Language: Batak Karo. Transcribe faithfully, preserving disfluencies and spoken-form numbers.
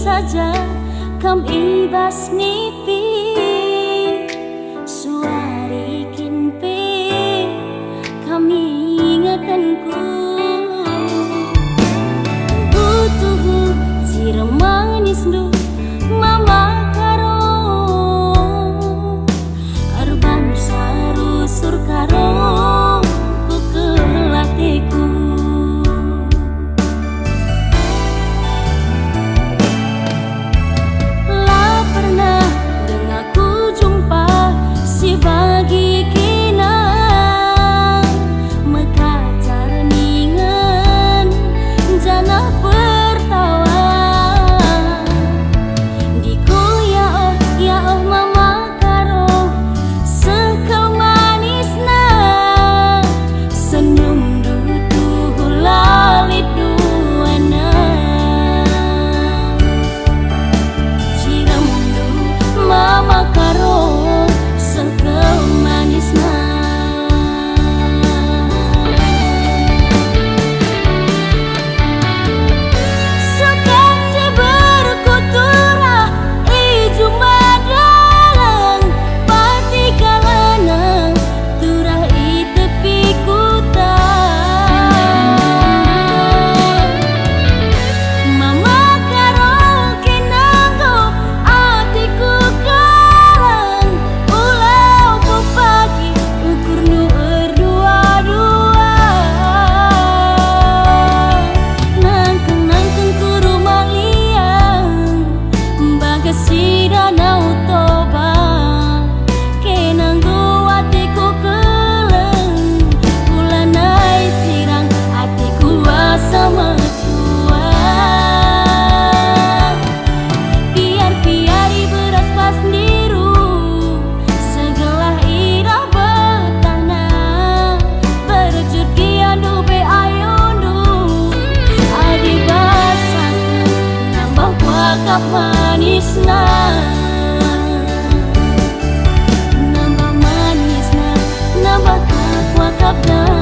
saja kam i bas nipi, suari kin pe kam ingetenku. Butuh si remanisndu, Mama Karo. Erban saru surkaro ku kelatiku. La pernah denga ku jumpa si bagi kina mekacar ningen janah pertawa. Diku ya oh, ya oh Mama Karo, seh kal manisna, senyumndu tuhu la lit duana. Ciremndu Mama Karo, seh kal manisna. Sekat si berkutura i juma dalang, pati kalanang turah i tepi kuta. Mama Karo kena enggo atiku kalang, ula pepagi ukurndu erdua-dua. Nangkeng-nangkeng ku rumah liang, bagas si Danau Toba, kena enggo atiku keleng, bulan ai sirang atiku asa metua. Piar-piari beras bas ndiru, segelah idah betahna, berjut gia ndube ayondu, adi bas aku nambah kuakap manisna. Nambah manisna, nambah kuakapna.